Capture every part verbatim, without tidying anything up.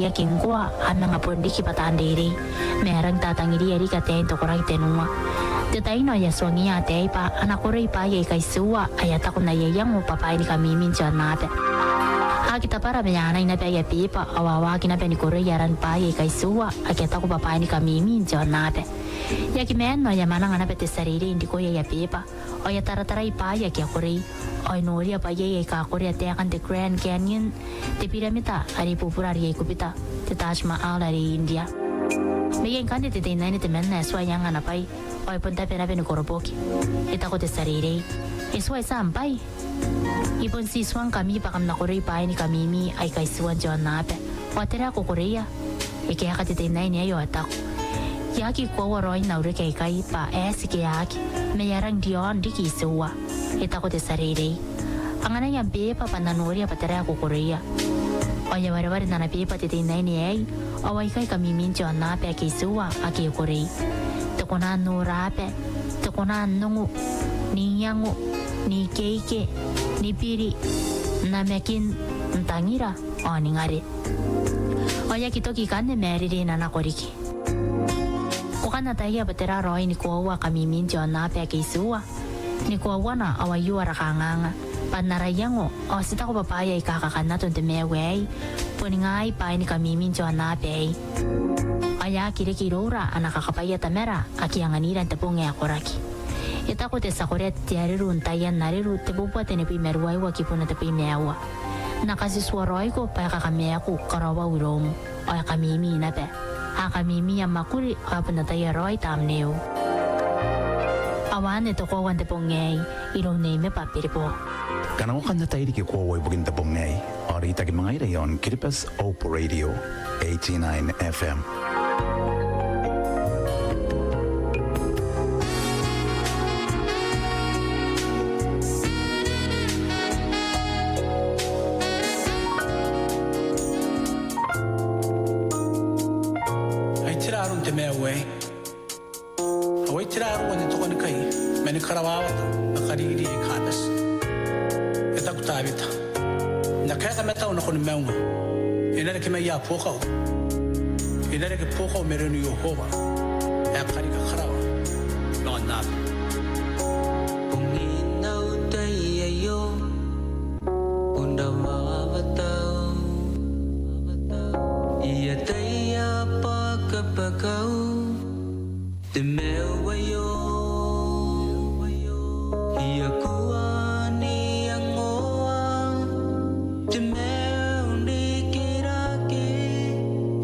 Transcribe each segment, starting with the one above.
aki ngkoa a manga bon riki bwa taan reirei, ma e rang tatangiriia riki ataein te koraki tenua. N te tai anne ao e a tuangiia ataei bwa a na koroi bwaai aika itiua aika a taku n aia iango bwa bwaai ni kamimi n te aonnaba. A aki tabara ma a anai naba aia beeba ao a waaki naba ni koroi aran bwaai aika itiua ake a taku bwa bwaai ni kamimi n te aonnaba. E aki maan ao e a mwananga naba te tia reirei n rikoi aia beeba ao e a taratarai bwaai ake a koroi ao e noria bwa iai aika korea taekan te Grand Canyon, te biramita are bubura are i Aikubita, te Taj Mahal are i India. Ma iai ngkanne te teinnaine temanna ae e tua e anga ana bwai ao e bon tabe naba ni koroboki. E taku te tia reirei, "E tua e tia am bwai? I bon ti tuangkami bwa kam na koroi bwaai ni kamimi aika itiua n te aonnaba. Ao tera ae ko koreia?" E kaeka te teinnaine aei ao e taku, "I aki koaua raoi n au reke aikai bwa e a tikeaki ma e a rang riaon riki itiua." E taku te tia reirei, "Anganai am beeba bwa N na noria bwa tera ae ko koreia." Ao e a wareware n ana beeba te teinnaine aei ao aikai kamimi n te aonnaba ake itiua ake e korei: te konaa n noraaba, te konaa n ongo, n iango, n ikeike, n biri, n namakin, n tangira ao n ngare. Ao e aki toki ikanne ma e rerei nanako riki. Ko kan ataia bwa tera raoi ni koaua kamimi n te aonnaba ake itiua? Ni koauana ao aio ara kanganga, bwa n ara iango ao ti taku bwa bwaai aika kakannato n te maiu aei boni ngaai bwaai ni kamimi n te aonnaba aei. Ao e aki reke iroura ana kakabwaia tamara ake e anganira n te bong ae koraki. E taku te tia korea te areru n taian areru, te bubua tenibwi ma ruaiwa kibuna tebwi ma aua, "N na katitua raoiko bwa e kakamaaku karaoau iroum, ao e kamimi naba. A kamimi am mwakuri ao a bon ataia raoi tamneiu." Ao anne te koaua n te bong aei, iroun Nei Meba Biribo. Kanga ko kan ataia riki koaua ibukin te bong aei, ao reitaki ma ngaira i aon Kiribati Hope Radio, eighty-nine F M. Ai tera aron te maiu aei? Ao ai tera aron te tokanikai mani karawawata ma kariri aika bati? E taku Tawita, "N na kaeka ma tau nakoni maunga, e na reke mai buakau, e na reke buakau mairoun Iehova ae karika karawa n aonnaba." Bongin au tai aio, bon rawawata au, I ataia bwa kabwakau te maiu aio. I a kua n iangoa te maiu n rikirake,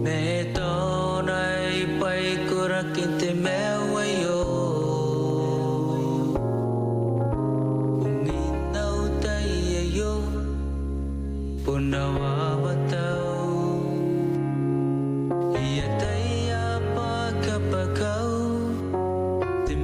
ma e taonai bwai koraki te maiu aio. Bongin au tai aio, bon rawawata au, I ataia bwa kabwakau te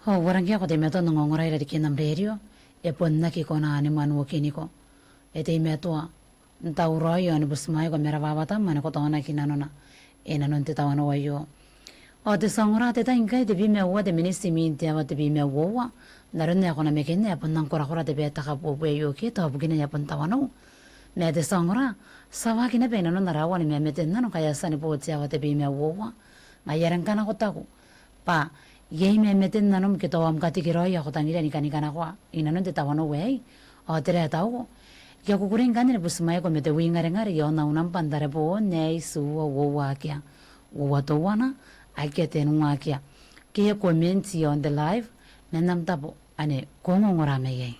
Ao ngkoe ngke ko teimatoa n ongongora irarikin am rerio, e bon aki kona ni mwanuokiniko. E teimatoa n tauraoi ao ni butimwaeko ma rawawata ma ni ko taonaki nanona inanon te tawanou aio. Ao te tia ongora, te tai ngkai tebwi ma uoua te miniti imwin te aoa tebwi ma uoua. N aron ae ko na makinna, e a bon nang korakora te bwai ae te kabuebue aio ke tao bukina e a bon tawanou. Ma te tia ongora, ti a waaki naba inanon ara aoa ni mamate n nano ngkai e a tia ni bo te aoa tebwi ma uoua. Ngaia are ngkana ko taku bwa iai mamate n nanom ke tao am katekeraoi ae ko tangiria ni kani kanakoa inanon te tawanou aei, ao tera ae tauko? I a kukurei ngkanne ni butimwaeko ma te uingarengare iaon au nambwa n tareboon, ae itiua uoua akea uoua teuana akea tenua akea. Ke comment iaon te live man am tabo ane ko ongongora mai iai.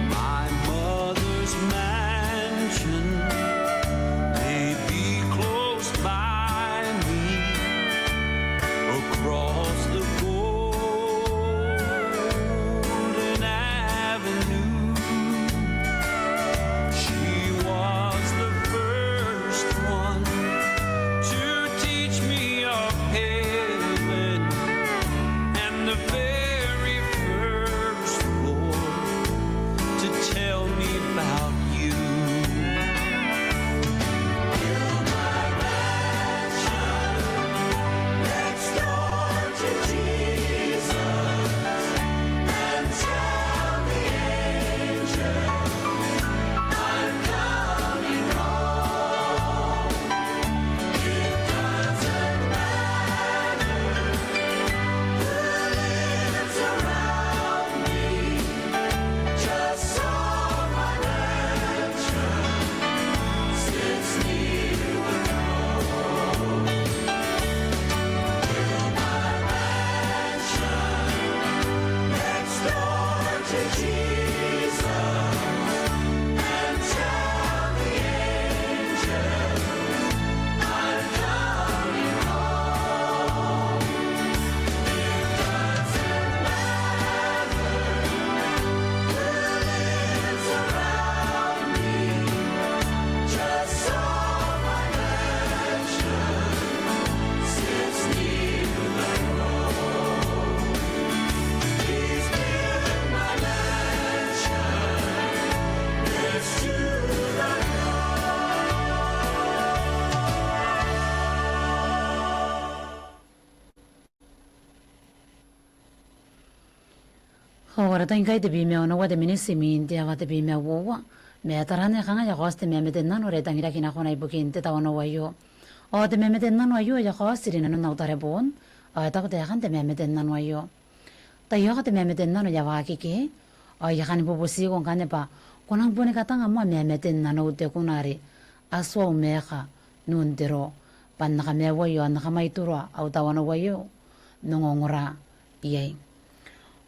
My mother's mansion may be close by me, across the golden avenue. She was the first one to teach me of heaven, and the very first, Lord, to tell me about you. Ao ara tai ngkai tebwi ma onoua te miniti imwin te aoa tebwi ma uoua. Ma taraan ae kanga e a kaoti te mamate n nano are e tangiraki nakon ibukin te tawanou aio. Ao te mamate n nano aio e a kaoti rinanon au tareboon. Ao e taku taekan te mamate n nano aio: Taiaoka te mamate n nano, e a waaki ke? Ao I a kani bubutiko ngkanne bwa ko nang boni katanga moa mamate n nanou, te kuna are Atuau Maeka Nuntero, bwa N na kamaiuia ao N na kamwaituraoa au tawanou aio n ongongora iai.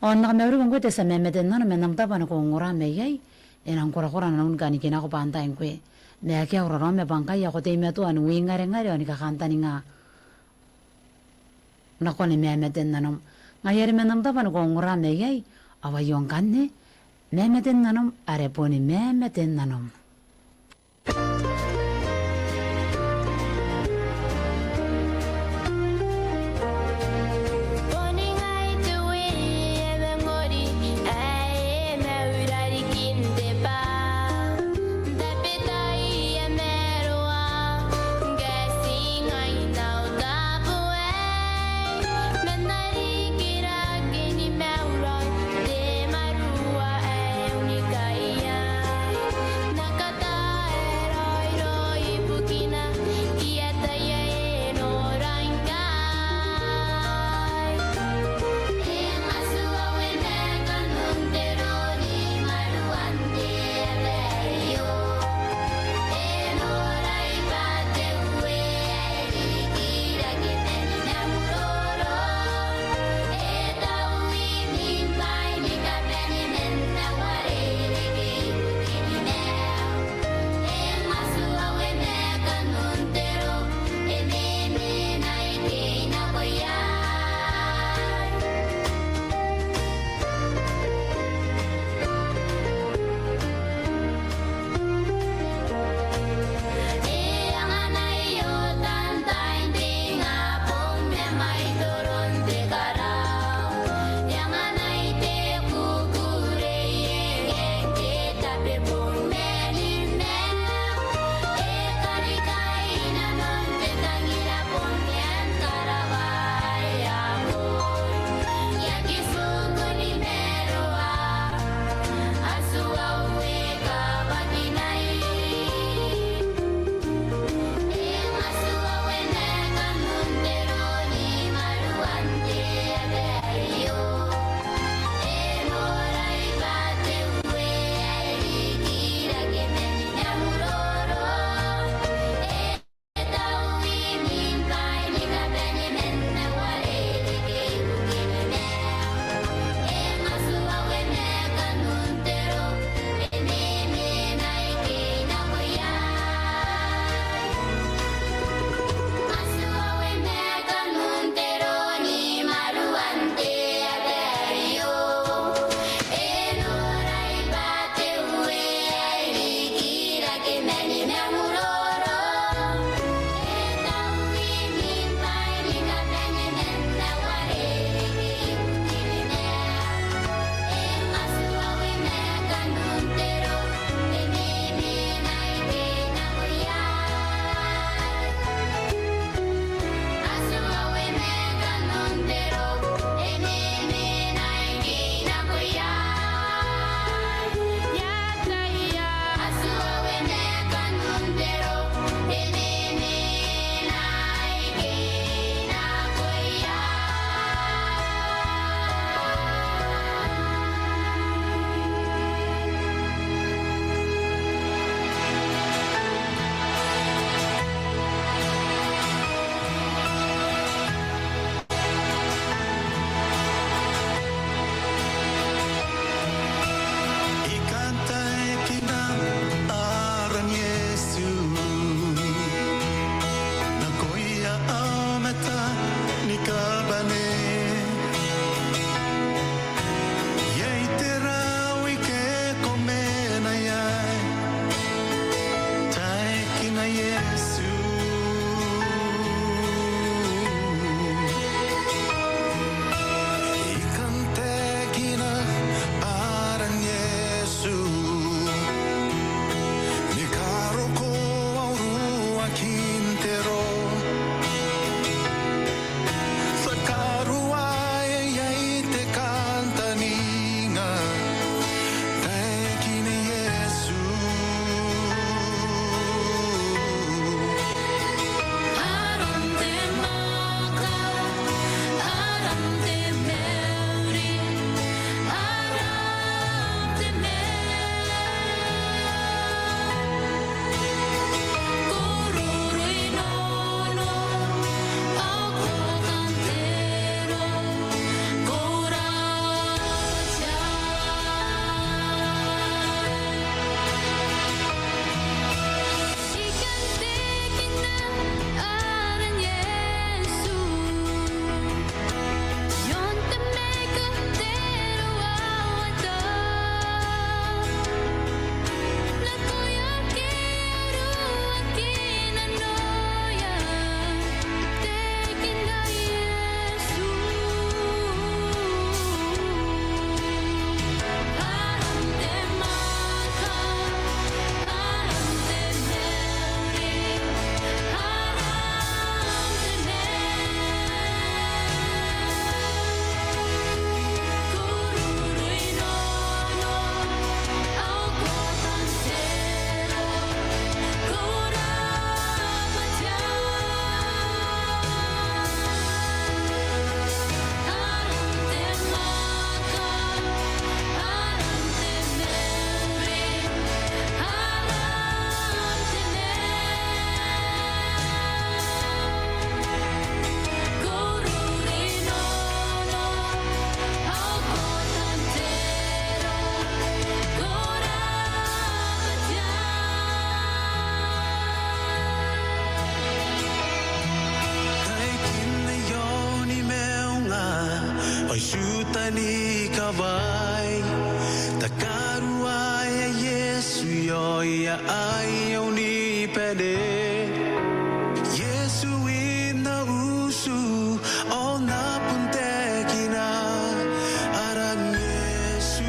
Ao N na kamauriko ngkoe te tia mamate n nano man am tabo ane ko ongora mai iai. E nang korakora nanou ni kani kinako bwa n tai ngkoe, ma akea au raraoma bwa ngkai ae ko teimatoa n uingarengare ao ni kakantaninga nakon mamate n nanom. Ngaia are man am tabo ane ko ongora mai iai, ao aio ngkanne Mamaten nanom, are boni mamaten nanom. Boni ngai te wiri e mangori ae e mauri rarikin te bwa. N tabetai e maroa, ngke ti ngai n au tabo aei, ma N na rikirake ni mauri te marua ae unikaia. N na Tani kawai, takaruai Iesu ioia aio ni bane. Iesu ina utu, ao na bon taekina aran Iesu.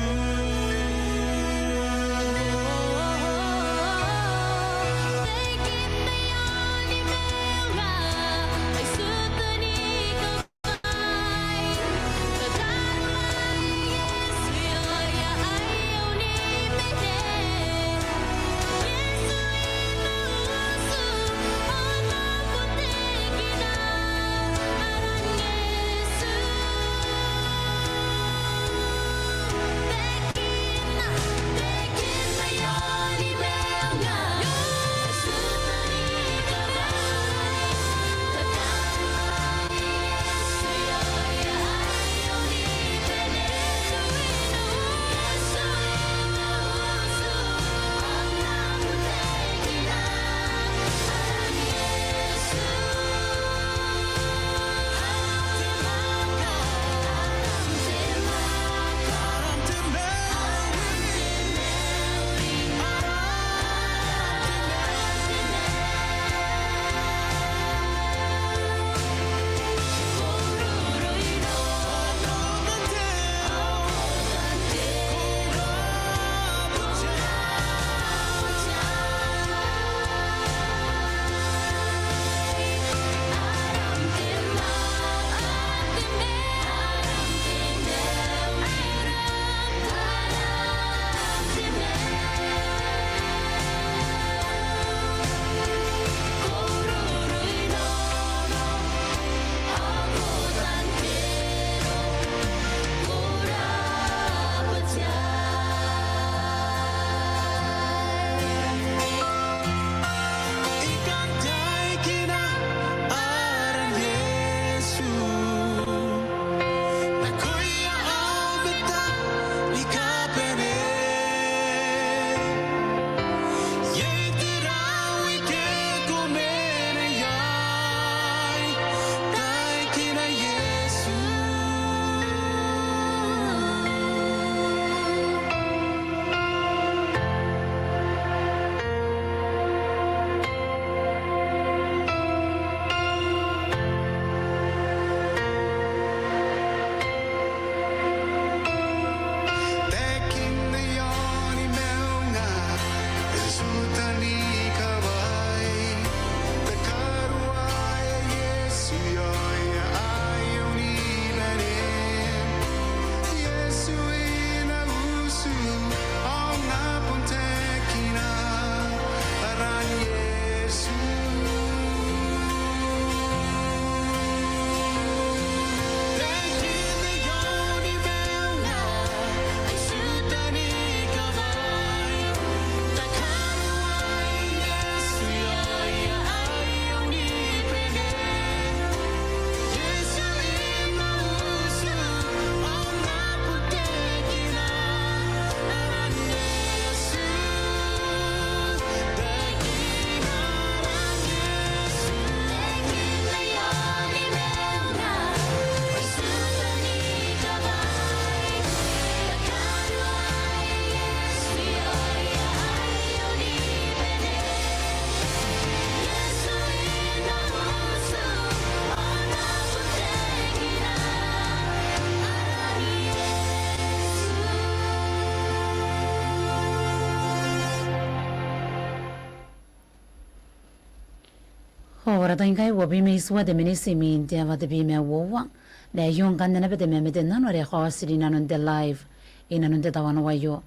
Ao ara tai ngkai uabwi ma itiua te miniti imwin te aoa tebwi ma uoua. Ma aio ngkanne naba te mamate n nano are e kaoti rinanon te live inanon te tawanou aio.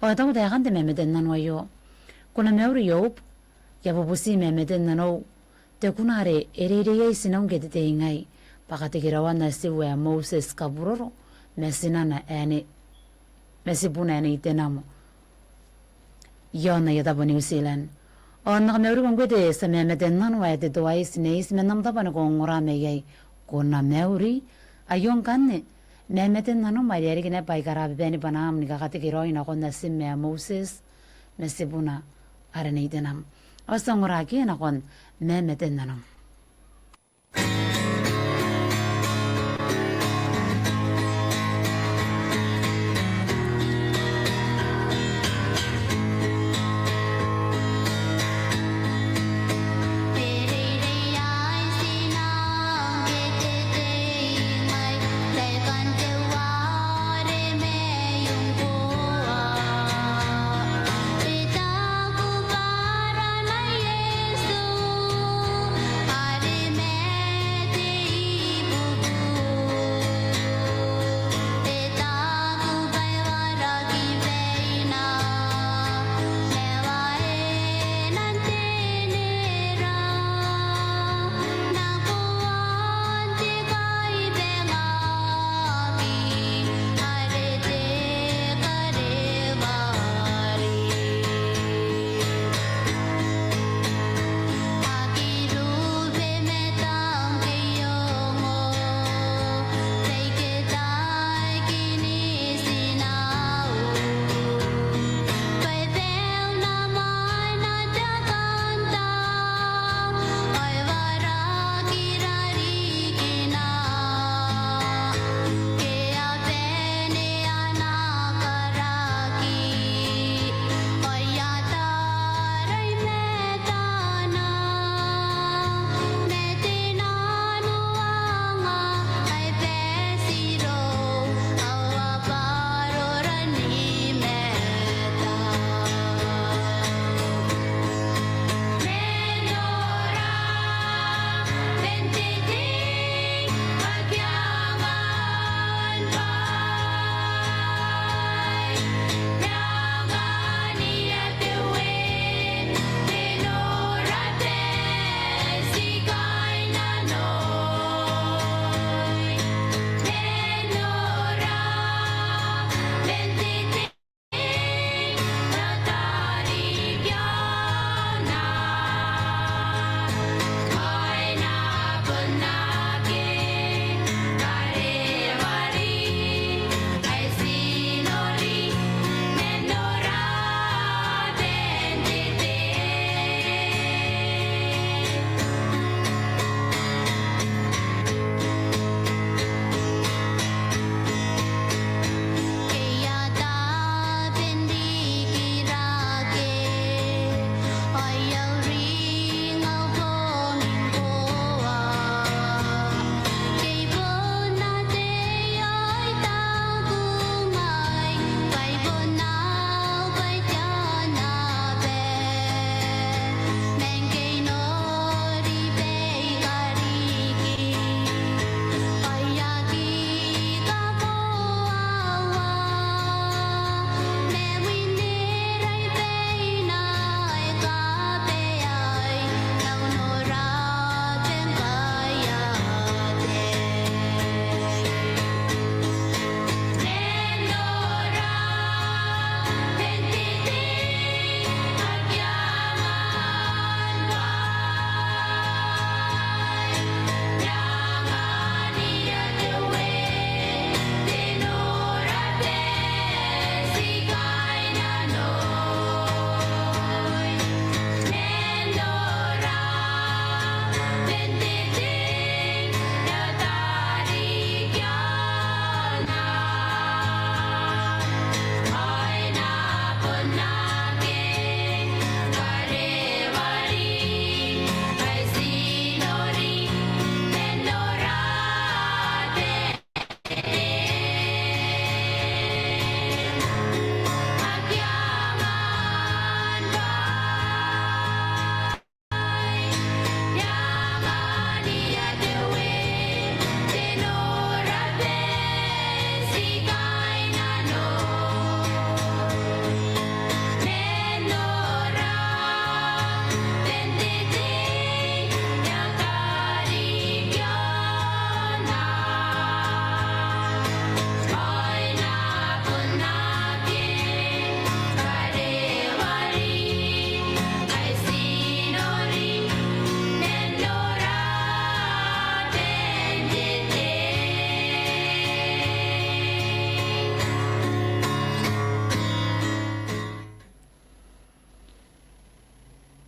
Ao e taku taekan te mamate n nano aio: Ko na mauri Iob, I a bubuti mamate n nanou, te kuna are e reirei iai tinau ngke te tei ngai, bwa katekeraoan natiu ae Moses Kaburoro, ma tinana ae Nei, ma tibuna ae Nei Tenamo, iaon aia tabo New Zealand. Ao N na kamauriko ngkoe te tia mamate n nano ae te Toaiti Neiti, man am tabo ane ko ongora mai iai, ko na mauri. Aio ngkanne mamate n nanom are e a riki naba bwa I karababaini bwanaam ni kakatekeraoi nakon natim ae Moses ma tibuna are Nei Tenamo. Ao ti a ongora akea nakon mamate n nanom.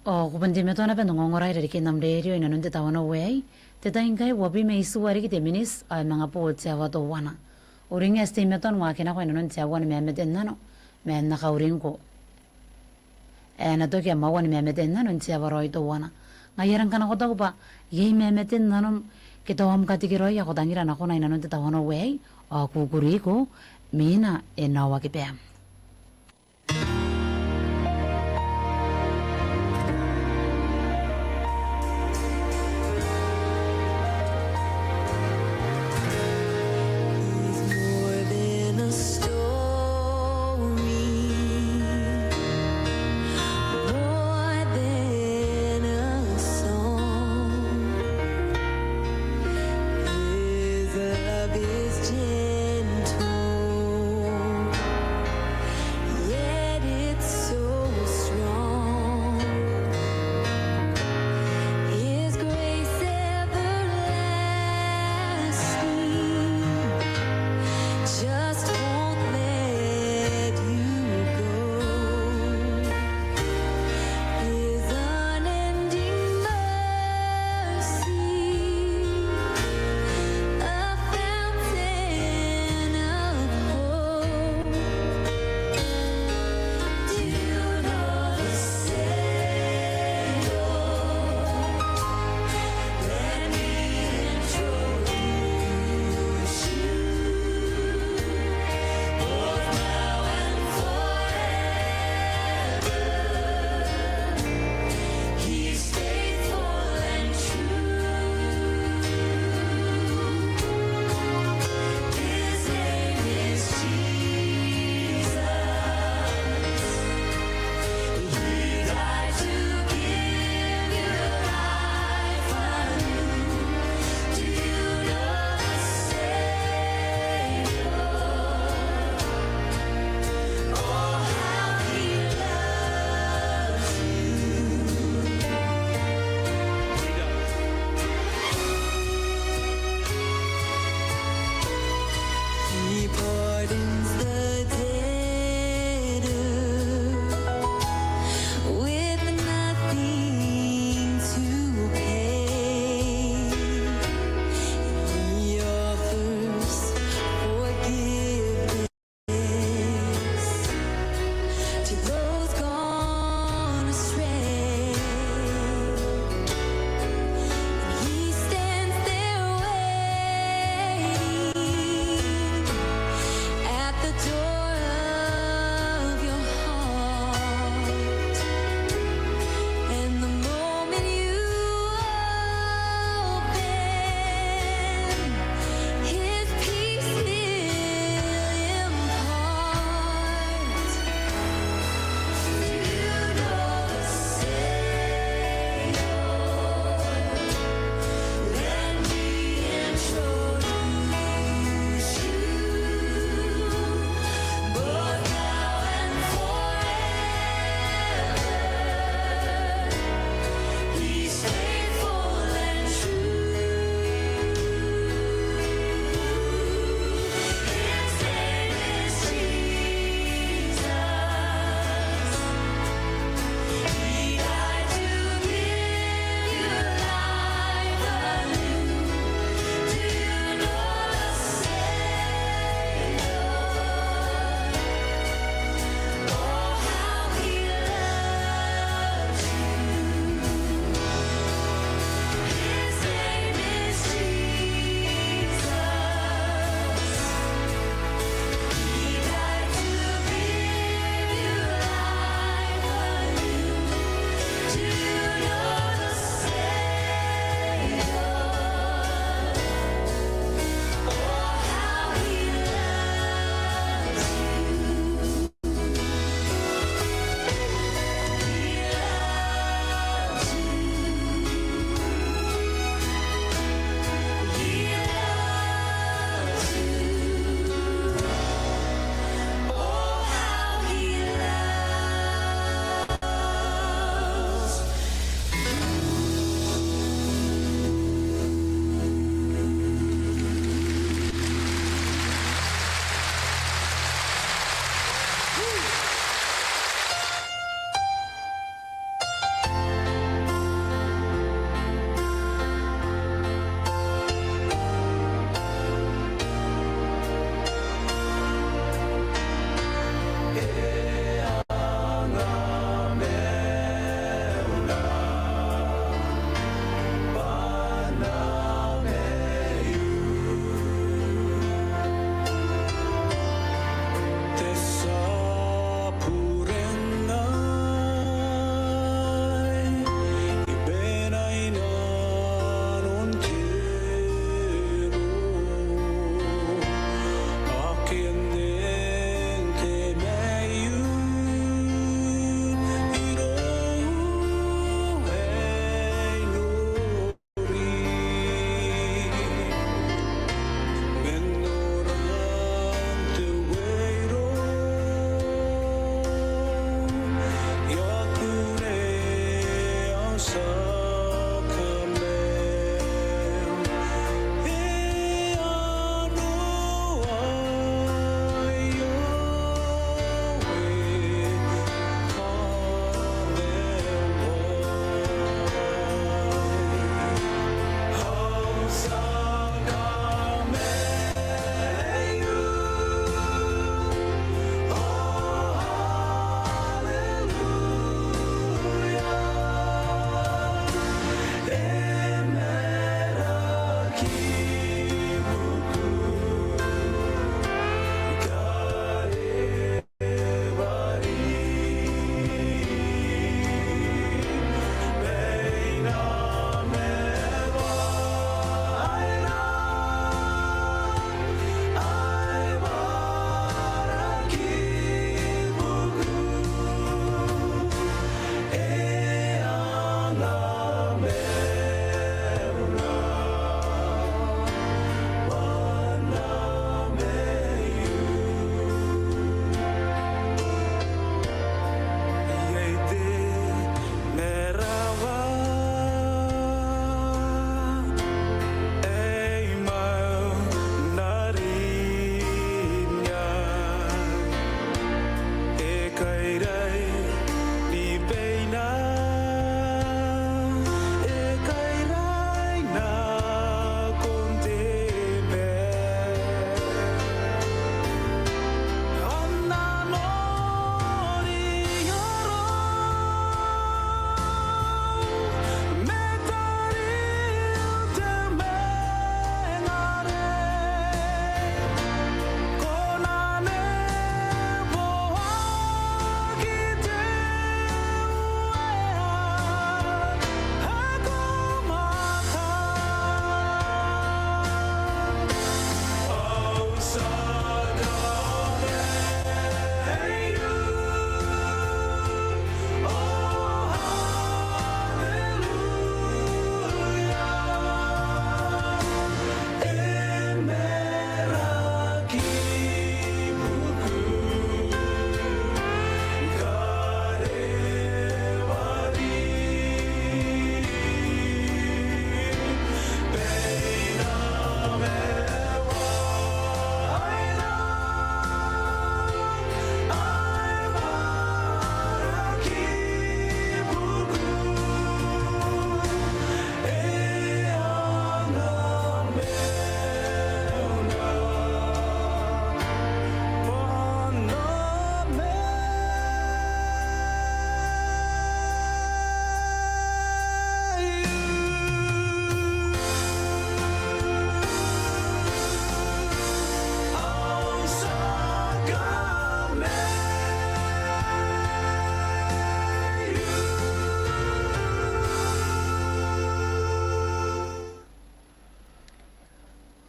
Ao ko bon teimatoa naba n ongongora i rarikin am rerio i nanon te tawanou aei, te tai ngkai uabwi ma itiua riki te miniti ao e manga boo te aoa teuana. Uringa ae ti teimatoa n waaki nako i nanon te aoa ni mamate n nano, ma e na kauringko. E na toki am aoa ni mamate n nano n te aoa raoi teuana. Ngaia are ngkana ko taku bwa iai mamate n nanom ke tao am katekeraoi ae ko tangira nakona i nanon te tawanou aei, ao kukuriko, Mina e na waaki bwa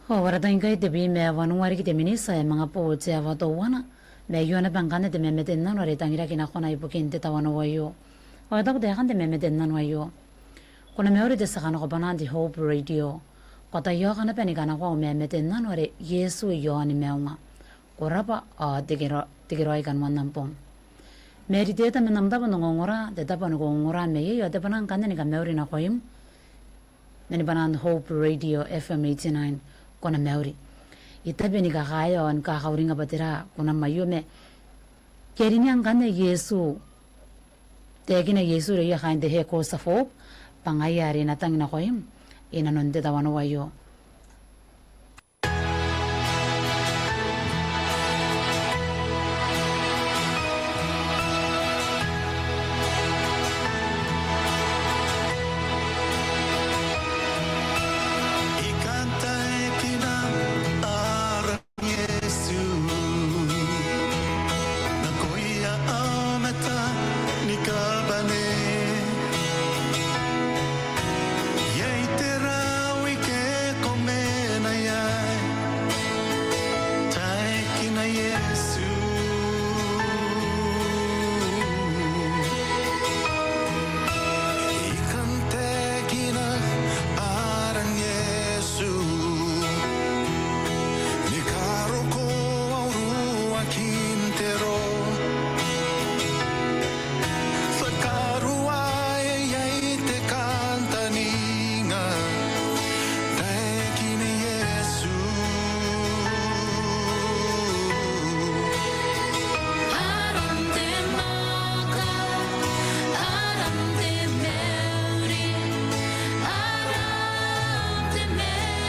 Ao ara tai ngkai tebwi ma wanua riki te miniti ae manga boo te aoa teuana, ma aio naba ngkanne te mamaten nano are e tangiraki nakona ibukin te tawanou aio. Ao e taku taekan te mamaten nano aio: Ko na mauri te tia kanakobanan te Hope Radio. Ko a taiaoka naba ni kanakoa au mamaten nano are Iesu i aoni maunga. Ko rabwa ao tekero-, tekeraoi kanoan am bong. Ma e ri te eta man am tabo n ongongora, te tabo are ko ongongora mai iai, ao te bwanaa ngkanne ni kamauri nakoim man bwanaan Hope Radio F M eighty-nine. Ko na mauri. I tabe ni kakaea ao ni kakauringa bwa tera kunam aio, ma e a rineaki ngkanne Iesu, taekina Iesu irouia kaain te Echoes of Hope, bwa ngaia are e na tang nakoim inanon te tawanou aio. I kan taekina aran Iesu nakoia aomata ni kabane. Iai te rawi ke ko mena iai, taekina Iesu. I kan taekina aran Iesu ni karokoa uruakin te ro. Takaruaea iai te kantaninga, taekina Iesu. Aran te mwaaka, aran te mauri, aran te mauri.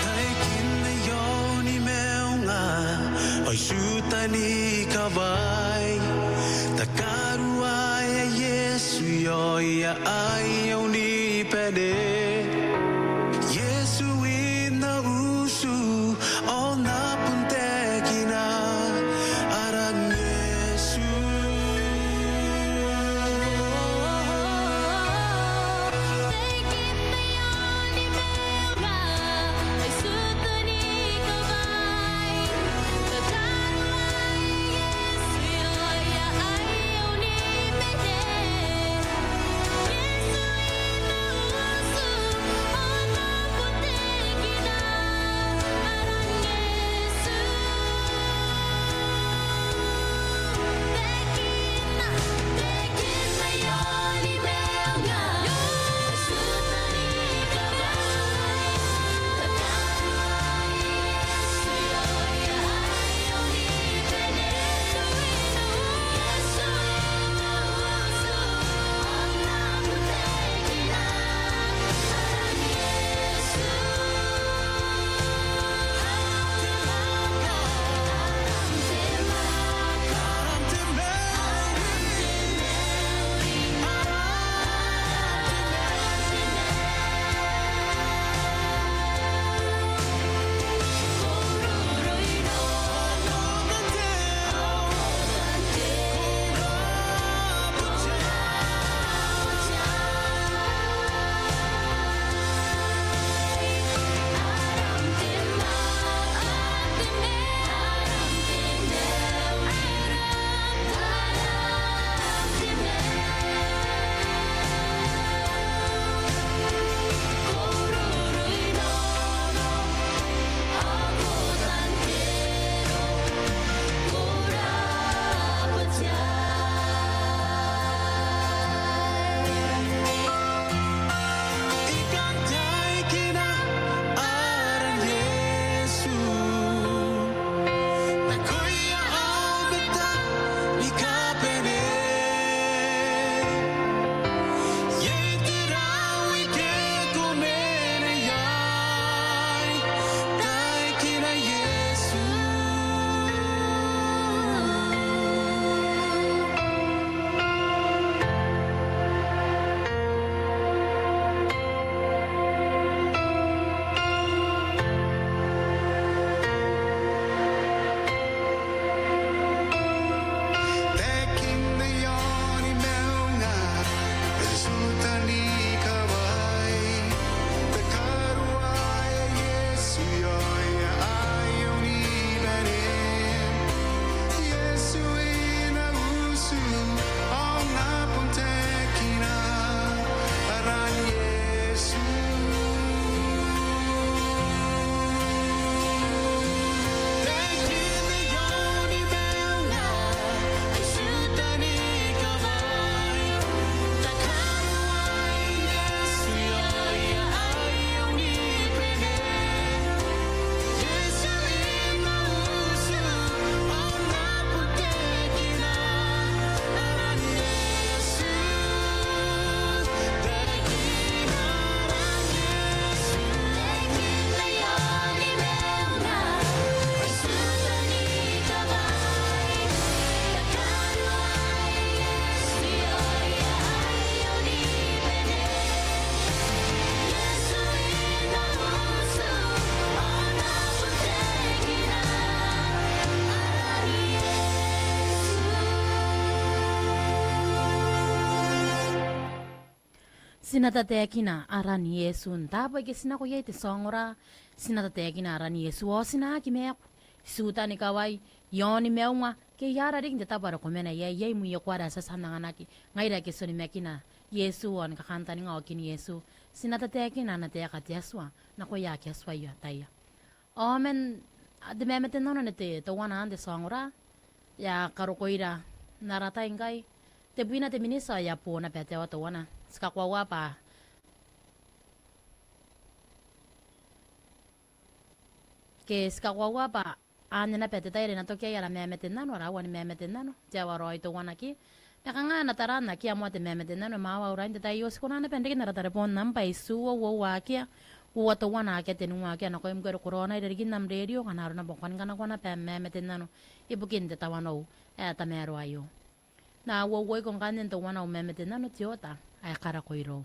Taekina i aoni maunga, ao i Tiuta ni kawai. Takaruaea Iesu i aoia aia unibane. Iesu i na utu, ao N na bon taekina aran Iesu. Ti na tataekina aran Iesu n taabo ake ti nako iai te tia ongora. Ti na tataekina aran Iesu ao ti na aki maaku. Ti uota ni kawai, i aon maunga, ke i aara riki n te tabo are ko mena iai, iai mwioko are ti a tia n anganaki. Ngaira ake ti onimakina Iesu ao ni kakantaninga okin Iesu, ti na tataekina ana taeka te Atua nakoia ake a tuai ataia. Ao man, a, te mamate nano n te teuana n te tia ongora, e a karokoira n ara tai ngkai, tebwina te miniti ao e a boo naba te aoa teuana. Ti kakoaua bwa, ke ti kakoaua bwa anne naba te tai are e na toki iai ara mamate nano, ara aoa ni mamate nano, te aoa raoi teuana ke. Ma kanga e na tara n akea moa te mamate nano, e mwawa au rain n te tai aio. Ti kona naba n reke n ara tareboon nambwa, itiua uoua akea, uoua teuana akea, tenua akea, nakoim ngkoe are ko raona irarikin am rerio, ngkana arona bwa ko kani kanakoa naba am mamate nano ibukin te tawanou ae tamaroa aio. N na uouoiko ngkanne n teuana au mamate nano, te oota ae karako irou.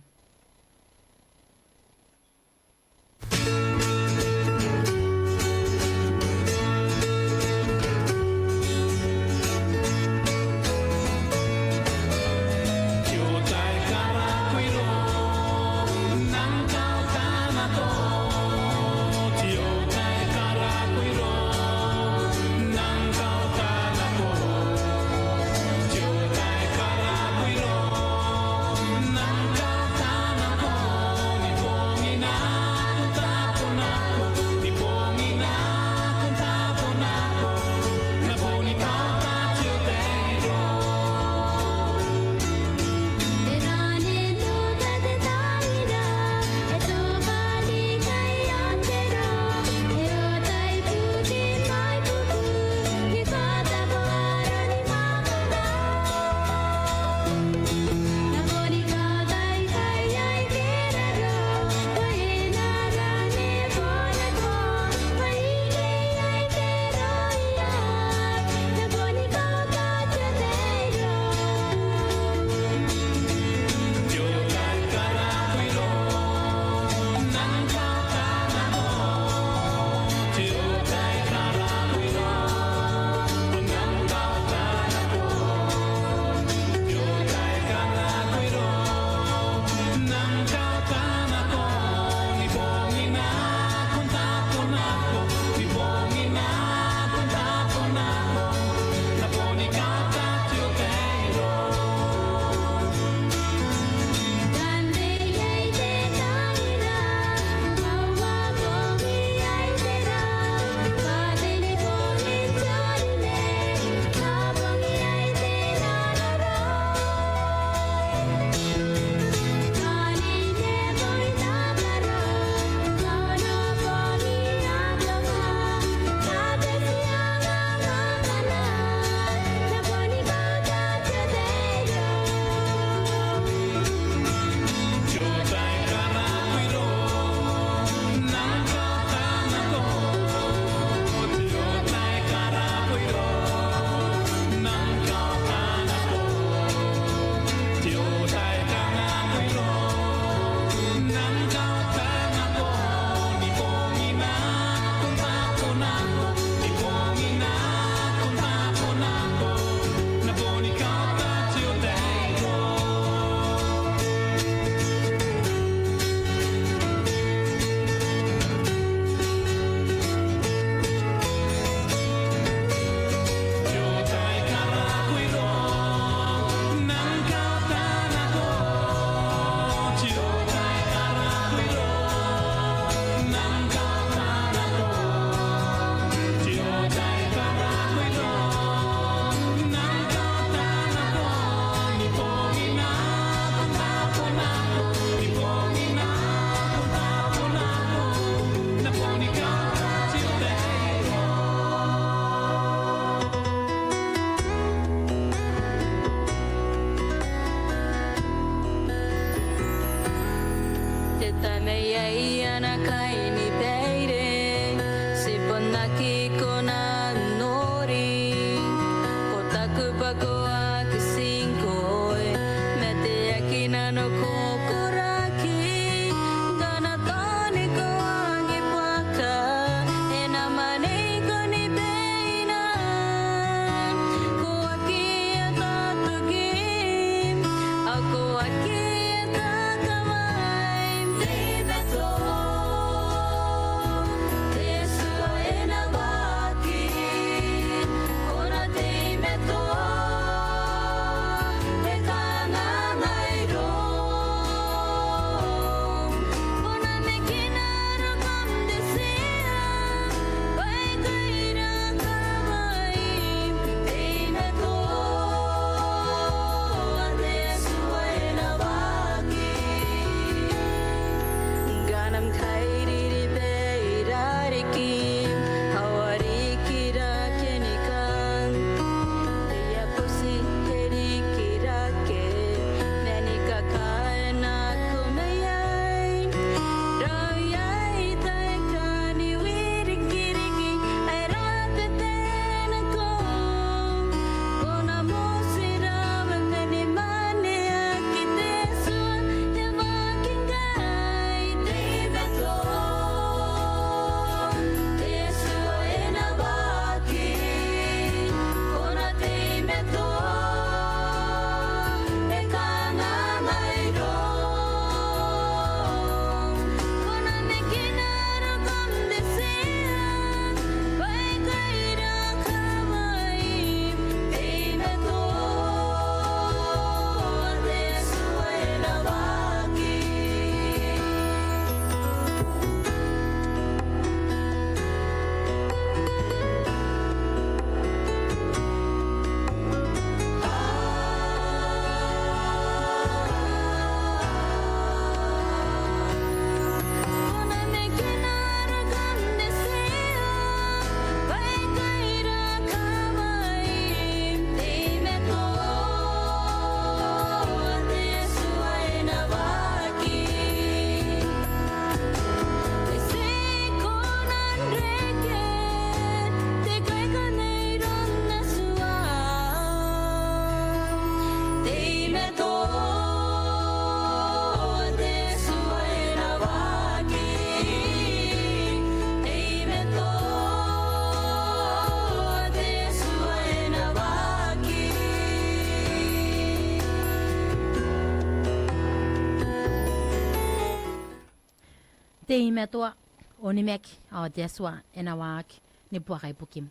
Te I-Matoa, onimaki, ao te Atua e na waaki ni buaka ibukim.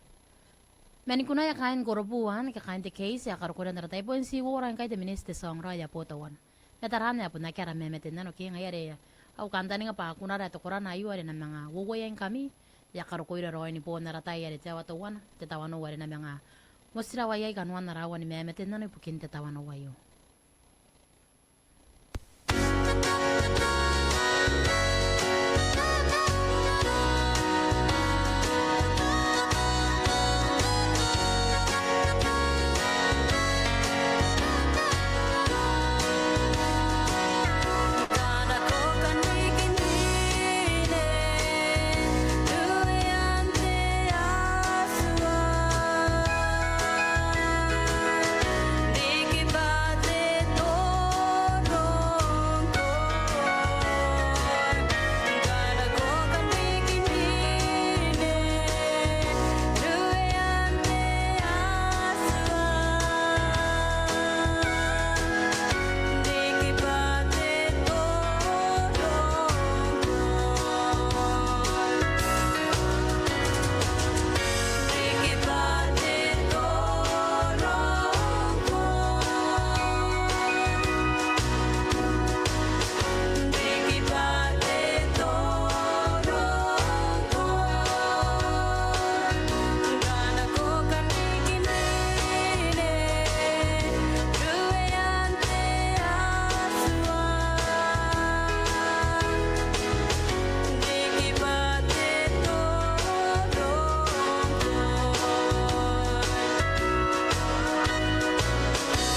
Ma ni kunaia kaain Korobu One ke kaain te keiti ae karokoira n ara tai, bon ti uora ngkai te miniti te song raoi ae boou teuana. Ma taraan ae bon akea ara mamate n nano ke ngaia are au kantaninga bwa kunara ae te korana aio are e na manga uouaiangkami, e a karokoira raoi ni boon ara tai are te aoa teuana, te tawanou are e na manga motirawa iai kanoan ara aoa ni mamate n nano ibukin te tawanou aio.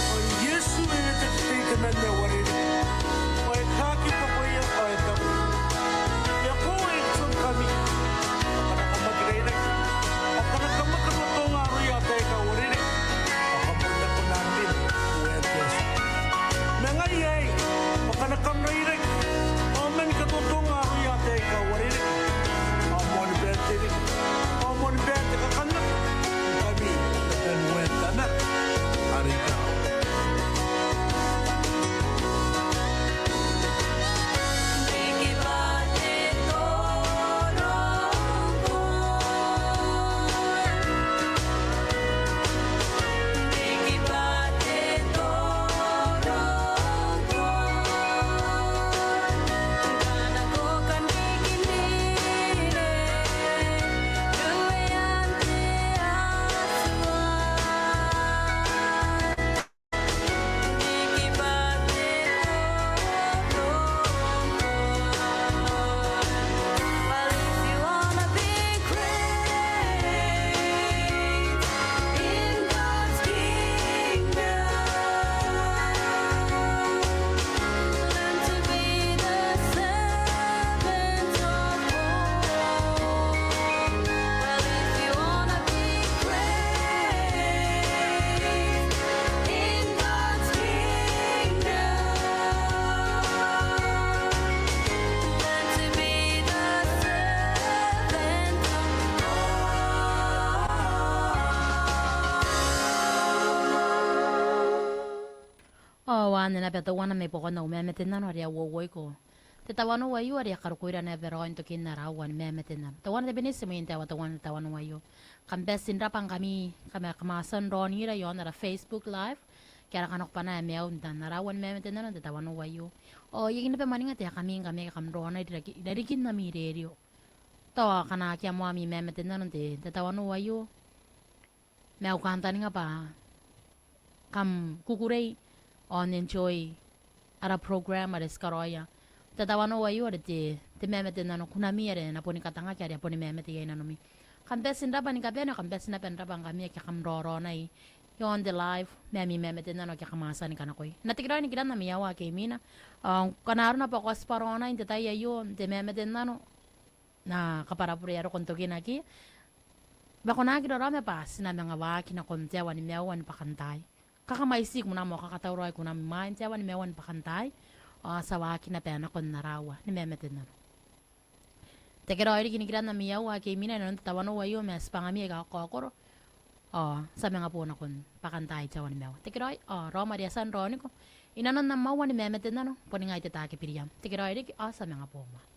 Ao Iesu e na teketei te man ae uarereke, ao e kaaki bakoia, ao e taku, e koaua I katoa ngkami, bwa kam na kamaki rairaki, ao kam na kamaki n rotonga aroia ataei aika uarereke, ao kam na kona n rin uean te Atua. Ma ngai aei, bwa kam na kam rairaki, ao man katotonga aroia ataei aika uarereke, ao moan baen te reke, ao moan baen te kakannaki, ngkami n aran uean Tamara are i karawa. Ao anne naba teuana mai buakon au mamate n nano are a uouoiko. Te tawanou aio are a karokoira naba raoi n tokin ara aoa ni mamate n nano. Teuana te miniti imwin te aoa teuana te tawanou aio. Kam bati n rabwa ngkami, kam a, kam a tia n raonira i aon ara Facebook Live, ke ara kanakobwanaa ae maiu n taan ara aoa ni mamate n nano n te tawanou aio. Ao I aki naba mwaninga taekami ngkami aika kam raonai i rarikin, i rarikin ami rerio. Tao akana akea moa ami mamate n nano n te, te tawanou aio. Ma au kantaninga bwa kam kukurei ao n enjoy ara program are ti karaoia. Te tawanou aio are te, te mamate n nano, kunami are e na boni katangaki are a boni mamate iai nanomi. Kam bati n rabwa ni kabane, kam bati naba n rabwa ngkami ake kam raoraonai i aon te live, ma ami mamate n nano ake kam a tia ni kanakoi. N na tekeraoi nikiran ami aoa ake imwina. Ao ngkana arona bwa ko a tibwa raonai n te tai aio n te mamate n nano, N na kabwarabure ae roko n tokinaki. Bwa ko na aki raraoma bwa ti na manga waaki nakon te aoa ni maiu ni bwakantaai. Kakamwaiti kunam ao kakatauraoi kunam imwain te aoa ni maiu ni bwakantaai. Ao ti a waaki naba nakon ara aoa ni mamate n nano. Tekeraoi riki nikiran ami aoa ake imwina inanon te tawanou aio ma tibwangami aika kakaokoro. Ao ti a manga boo nakon bwakantaai te aoa ni maiu. Tekeraoi, ao raom are e a tia n raoniko inanon am aoa ni mamate n nano, boni ngai Teta Kibiriam. Tekeraoi riki, ao ti a manga boo moa.